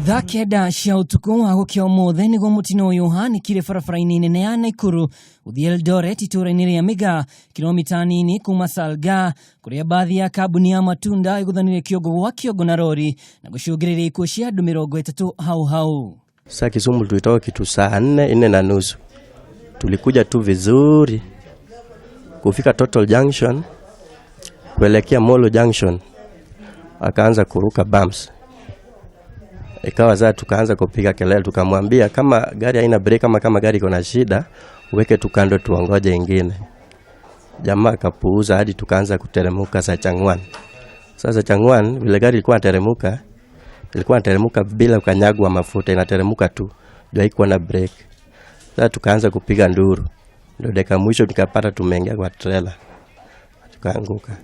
Thaa 9 cia ũtukũ wa gũkĩa ũmũthĩ nĩguo mũtino ũyũ ũhanĩkire barabara-inĩ nene ya Naikuru gũthiĩ Eldoret itũũra-inĩ rĩa Mĩgaa, kilomita nini kuma Salgaa, kũrĩa mbathi ya kambuni ya matunda ĩgũthanire kĩongo gwa kĩongo na rori na gũcũngĩrĩria ikuũ cia andũ 30 hau hau. Sasa Kisumu tulitoka kitu saa 4, 4:30. Tulikuja tu vizuri kufika Total Junction kuelekea Molo Junction, akaanza kuruka bumps. Ikawa sasa tukaanza kupiga kelele, tukamwambia kama gari haina brake ama kama gari iko na shida uweke tu kando tuongoje ingine. Jamaa akapuuza hadi tukaanza kuteremuka sa Changwan. Sasa Changwan vile gari ilikuwa inateremuka, ilikuwa inateremuka bila ukanyagwa mafuta, inateremuka tu juu haikuwa na brake. Sasa tukaanza kupiga nduru, ndio dakika mwisho nikapata tumeingia kwa trailer tukaanguka.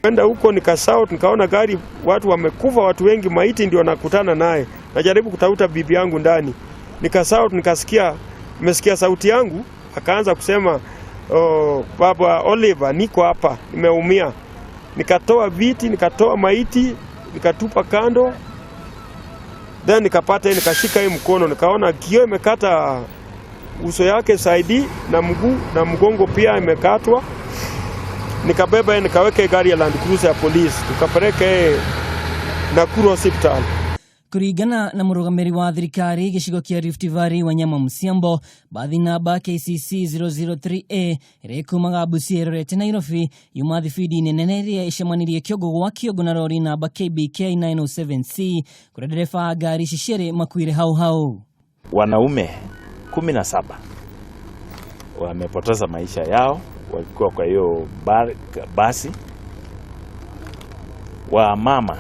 Kwenda huko nikashout, nikaona gari watu wamekufa, watu wengi, maiti ndio nakutana naye. Najaribu kutafuta bibi yangu ndani, nikashout, nikasikia, nimesikia sauti yangu, akaanza kusema, "Oh, baba Oliver, niko hapa, nimeumia." Nikatoa viti, nikatoa maiti, nikatupa kando, then nikapata, nikashika hii mkono, nikaona kioo imekata uso yake saidi na mguu na mgongo pia imekatwa. Nikabeba, nikaweka gari ya Land Cruiser ya polisi, tukapeleka Nakuru Hospital. Kũringana na mũrũgamĩrĩri wa thirikari gĩcigo kĩa Rift Valley Wanyama Musiambo, bathi namba KCC 003A ĩrĩa ĩkumaga Busia ĩrorete Nairobi yuma thibindi nene ĩrĩa ĩcemanirie kĩongo gwa kĩongo na rori namba KBK 907C kũrĩa ndereba wa ngari ici cierĩ makuire hau hau. Wanaume 17 wamepoteza maisha yao wakiwa kwa hiyo basi, wa mama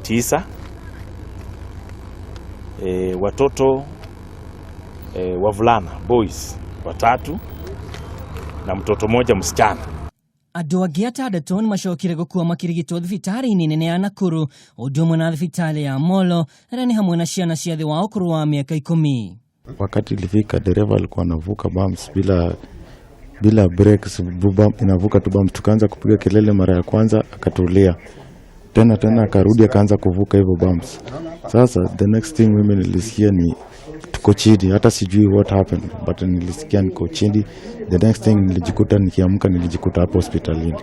9, watoto wavulana boys 3 na mtoto mmoja msichana. Andũ angĩ 6 nĩ macokire gũkua makĩrigitwo thibitarĩ-inĩ nene ya Nakuru ũndũ ũmwe na thibitarĩ ya Molo, arĩa nĩ hamwe na ciana cia thĩ wa ũkũrũ wa mĩaka 10. Wakati ilifika, dereva alikuwa anavuka bumps bila brakes, bump, inavuka tu bumps. Tukaanza kupiga kelele mara ya kwanza, akatulia tena tena, akarudi akaanza kuvuka hivyo bumps. Sasa the next thing mimi nilisikia ni tuko chini, hata sijui what happened, but nilisikia niko chini. The next thing nilijikuta nikiamka, nilijikuta hapo hospitalini.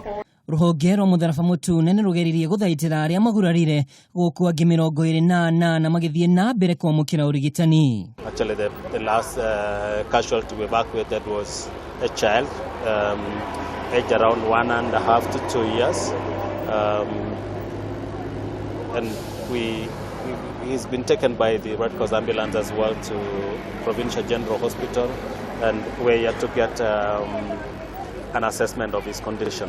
Rũhonge rwa mũtharaba mũtune nĩ rũgeririe gũthaitĩra arĩa magurarire, gũkũ angĩ 28 magĩthiĩ na mbere kwamũkĩra ũrigitani. Actually, the last casualty we evacuated was a child, aged around 1.5 to 2 years. And he's been taken by the Red Cross ambulance as well to Provincial General Hospital, and we're yet to get an assessment of his condition.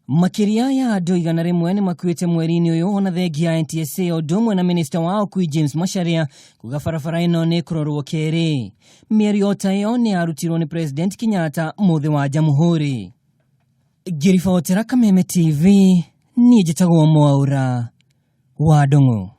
Makĩria ya andũ 100 nĩ makuĩte mweri-inĩ ũyũ, ona thengia ya NTSA ũndũ ũmwe na minista wa ũkui James Macharia kuga barabara ĩno nĩ ĩkũrorwo kerĩ. Mĩario ta ĩyo nĩ yarutirwo nĩ President Kenyatta mũthĩ wa Jamhuri. Ngĩribotera Kameme TV, niĩ njĩtagwo Mwaura wa Ndung'u.